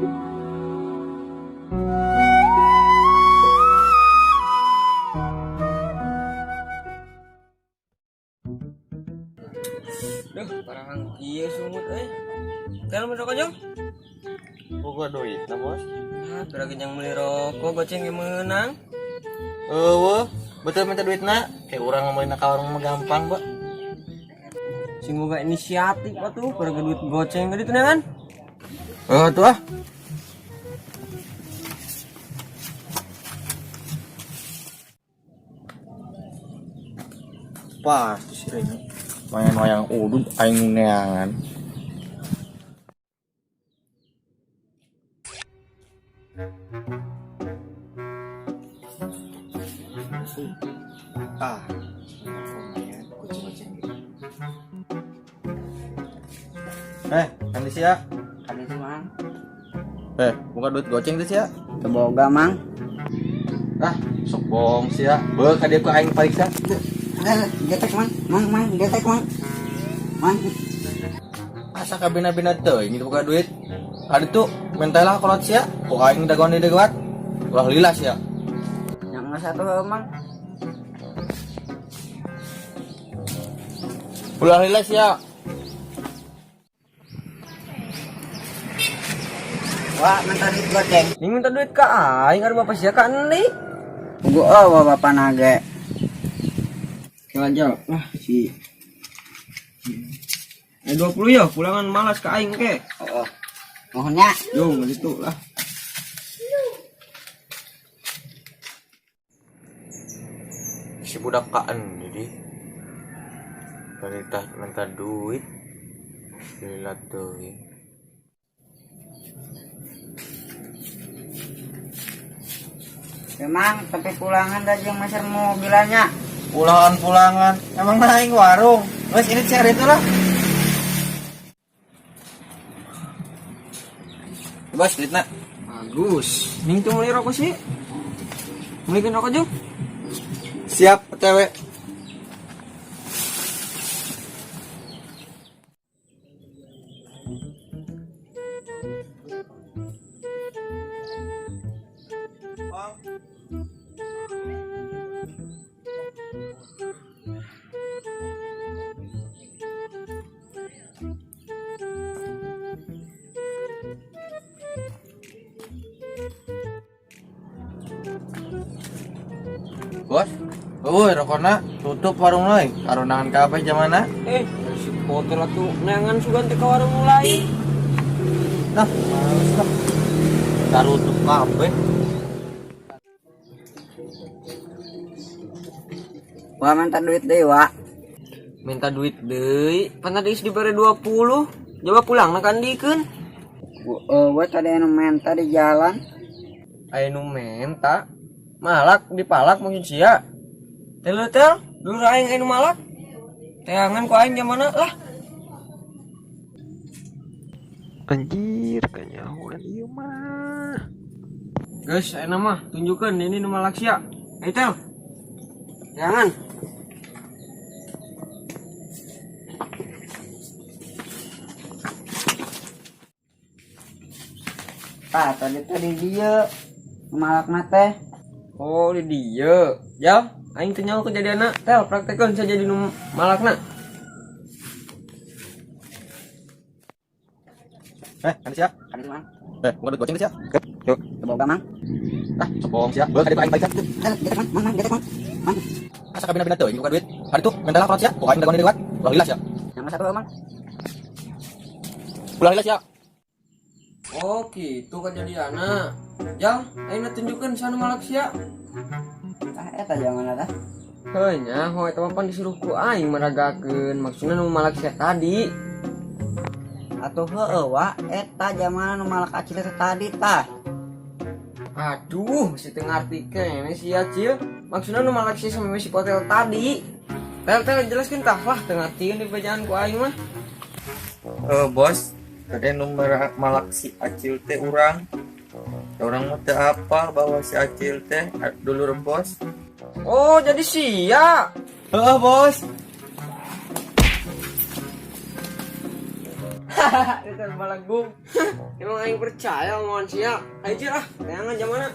Duh, parang kieu sungut euy. Tel mun rokok jong? Boga duit na, Bos. Nah, berarti yang beli rokok goceng ge meunang. Eueuh, betul minta duit na. Kayak urang ngomongin ka warung mah gampang, Mbak. Sing boga inisiatif atuh, berarti duit goceng gede tunangan. Eh, tuh ah. Pasti sih ini. Main wayang udud aing neangan. Ah, lumayan kucing-kucing gitu. Eh, kan sih ya? Kali itu, Mang. Eh, buka duit goceng tuh sih ya? Teboga, Mang. Ah, sok bohong sih ya. Beuh, ka dieu ku aing pariksa. Eh, getek, Mang. Mang, Mang, getek, Mang. Mang. Asa kabina-bina teuing itu buka duit. Kadi tuh mentalah kolot sia, ku aing dagoan di dekat. Ulah lila sia. Yang nggak satu, Mang. Ulah lila sia. Wah, minta duit goceng. Ini minta duit ka aing, ada bapak sia ka endi? Gua oh, bapak nage. Jalan jalan. Wah, si 20 ya, pulangan malas ke aing ke. Oh, oh. Mohonnya. Yo, gitu lah. Si budak kaan jadi perintah minta duit. Lila teuing. Emang tapi pulangan dah jeung meser mobilannya. Pulangan-pulangan, emang naik warung. Wes ini cari itu lah. Bos, duitna. Bagus. Ning tuh beli rokok sih. Belikan rokok jung. Siap, cewek. Bos, eueuh rokona tutup warung euy. Karunangan kabeh jamana. Eh, si hotel atuh neangan sugan teh ka warung nu lain. Nah, males lah. Tarutup kabeh. Wah, minta duit deh, Wak. Minta duit deui, pan tadi geus dibere 20. Coba pulang na kandikeun. Gua tadi anu minta di jalan. Aya nu menta. Malak dipalak mungkin sia. Tel tel, dulur aing aya nu malak. Teangan ku aing jamana lah. Anjir, kanyahoan ieu mah. Geus, ayeuna mah tunjukkeun ini nu malak sia. Ayo tel. Teangan. Tah, tadi teh di dieu. Malakna teh. Oh, di dieu. Jal, aing teu nyaho kejadianna. Tel, praktekeun saja di nu malakna. Eh, kan sia. Kali itu, Mang. Eh, buka duit goceng teh sia. Yuk. Teboga, Mang. Ah, sok bohong sia. Beuh, ka dieu ku aing pariksa. Eh, getek, Mang. Mang, Mang, getek, Mang. Mang. Asa kabina-bina teuing buka duit. Hari tuh mentalah kolot sia, ku aing dagoan di dekat. Ulah lila sia. Yang satu, Mang. Ulah lila sia. Oh, gitu kejadianna. Jal, aing tunjukkeun sana malak sia. Tah, eta jangan tah. Heuh nyaho eta mah pan disuruh ku aing maragakeun. Maksudna nu malak sia tadi. Atuh heueuh, Wak, eta jamana nu malak acil teh tadi tah. Aduh, masih teu ngarti keneh sia Cil. Maksudna nu malak sia sama si hotel tadi. Tel tel jelaskeun tah lah teu ngartieun di bejaan ku aing mah. Bos, tadi nu malak si Acil teh urang. Orang mah teu apal bahwa si Acil teh dulur bos. Oh, jadi sia. Heeh, bos. Itu balagung. Emang aing percaya omongan sia. Ayo, Cil, ah, tayangan jamana.